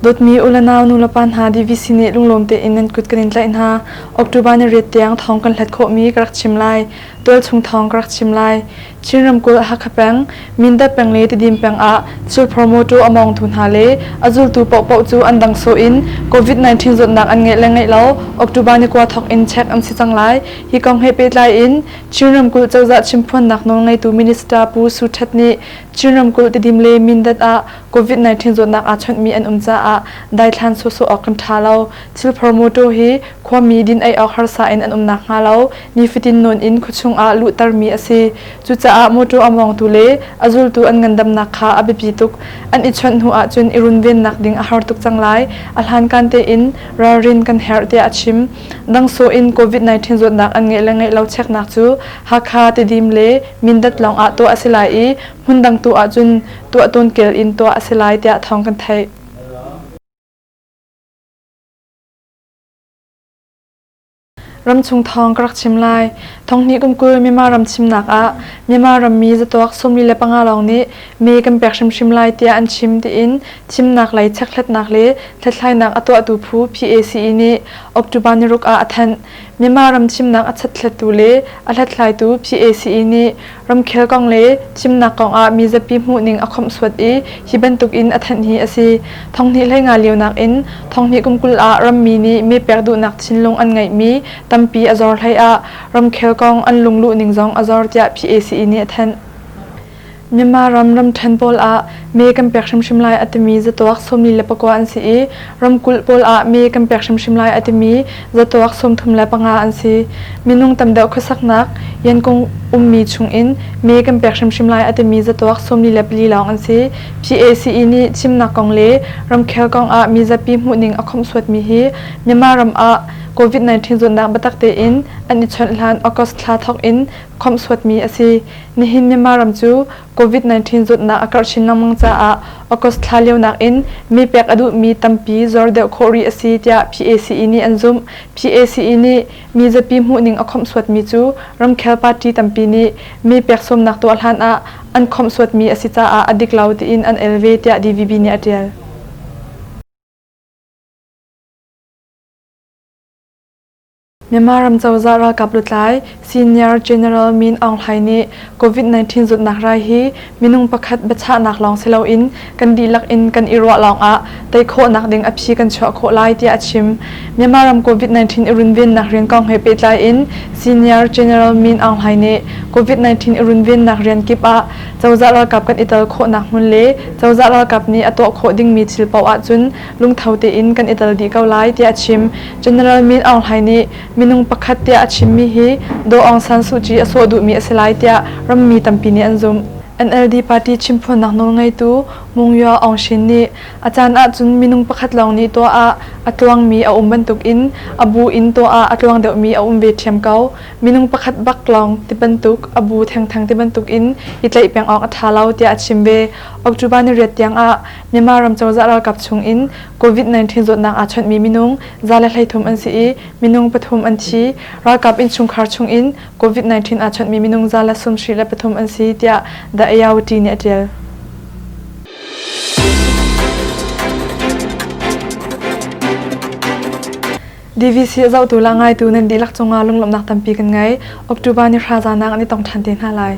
Dawtmi u le nau nulepa hna DVC nih lunglawm tein nan kut kan in tlaih hna. October ni riat tiang thawng kan hlat khawhmi ka rak chim lai. Tualchung thawng ka rak chim lai. Chin ramkulh Hakha peng, Mindat peng le Tidim peng ah sulphor mawṭaw a mawngtu hna le a zultu paohpaoh cu an dang sawh in COVID-19 zawtnak an ngeih le ngeih lo October ni kua thawk in check an si cang lai. Hi kong he pehtlai in Chin ramkulh cozah chimphuannak nawlngeitu Minister Pu Su Htet nih Chin ramkulh Tidim le Mindat ah COVID-19 zawtnak aa chawnhmi an um caah daithlan sawhsawh awk kan ṭha lo. Thilphor mawṭaw hi khuami din ei awk harsa in an um nakhnga lo nifatin nawn in khuachung ah luhtermi a si. Cucaah mawṭaw a mawngtu le a zultu an ngandamnak kha a biapi tuk. An i chawnh hnu ahcun i runvennak ding a har tuk cang lai. A hlankan tein ralrin kan herh tiah a chim. Dangsaw in COVID-19 zawtnak an ngeih le ngeih lo cheknak cu Hakha, Tidim le Mindat lawng ah tuah a si lai i hmundang tu ahcun tuah tawnkel in tuah a si lai tiah thawng kan theih. Ramchung thawng ka rak chim lai. Thonghnih kum 20 Myanmar ram chimnak ah Myanmar rammi zatuak 45 lawng nih me kan pek hrimhrim lai tiah an chim tiin thimnak lei chekhlatnak le hlathlainak a tuahtu phu PACE nih October ni ruk ah a thanh. Myanmar ram thimnak a chathlattu le a hlathlaitu PACE nih ramkhel kong le thimnak kong ah mizapi hmuhning a khawmhsuat i hi bantuk in a thanh hi a si. Thonghnih 15 lio nakin thonghnih kum 20 ah rammi nih me pek duhnak thinlung an ngeihmi tampi a zor hlei ah ramkhel kong an lungluh ning zong a zor tiah PACE nih a thanh. Myanmar ram ramṭhen pawl ah mee kan pek hrimhrim lai a timi zatuak 44 an si i ramkulh pawl ah mee kan pek hrimhrim lai a timi zatuak 35 an si. Minung tam deuh khuasaknak Yankung ummi chungin mee kan pek hrimhrim lai a timi zatuak 44 lawng an si. PACE nih thimnak kong le ramkhel kong ah mizapi hmuhning a khawmhsuatmi hi Myanmar ram ah COVID-19 zawtnak biatak tein an i chawnh hlan August thla thawk in khawmhsuatmi a si. Nihin Myanmar ram cu COVID-19 zawtnak a karh chin lengmang caah August thla lio nakin mi pek a duhmi tampi zor deuh khawh rih a si tiah PACE nih an zumh. PACE nih mi zapi hmuhning a khawmhsuatmi cu ramkhel party tampi nih mi pek sawmnak tuah hlan ah an khawmhsuatmi a si caah a dik lo tiin an el ve tiah DVB nih a ṭial. Myanmar ram cozah ralkap lutlai Senior General Min Aung Hlaing nih COVID-19 zawtnak rai hi minung pakhat biachahnak lawng si loin kan dihlak in kan i ruah lawngah tei khawhnak ding a phi kan chuah khawh lai tiah a chim. Myanmar ram COVID-19 i runvennak rian kong he pehtlai in Senior General Min Aung Hlaing nih COVID-19 i runvennak rian kip ah cozah ralkap kan i tel khawhnak hmun le cozah ralkap nih a tuah khawh dingmi thil paoh ahcun lungtho tein kan i tel dih ko lai tiah a chim. General Min Aung Hlaing nih minung pakhat tiah a chimmi hi Daw Aung San Suu Kyi a sawh duhmi a si lai tiah rammi tampi nih an zumh. NLD party chimphuannak nawlngeitu Mung Yua Aung Shin nih a caan ahcun minung pakhat lawng nih tuah ah a tluangmi a um bantukin a bu in tuah ah a tluang deuhmi a um ve ṭhiam ko. Minung pakhat bak lawng ti bantuk a bu thengtheng ti bantuk in i tlaih peng awk a ṭha lo tiah a chim ve. October ni riat tiang ah Myanmar ram cozah ralkap chung in COVID-19 zawtnak aa chawnhmi minung 113 an si i minung pathum an thi. Ralkap innchungkhar chung in COVID-19 aa chawnhmi minung 173 an si tiah The Ayawati nih a ṭial. DVC a zohtu le a ngaitu nan dihlak cungah lunglawmhnak tampi kan ngei. October ni hra zan ah kan i tong ṭhan te hna lai.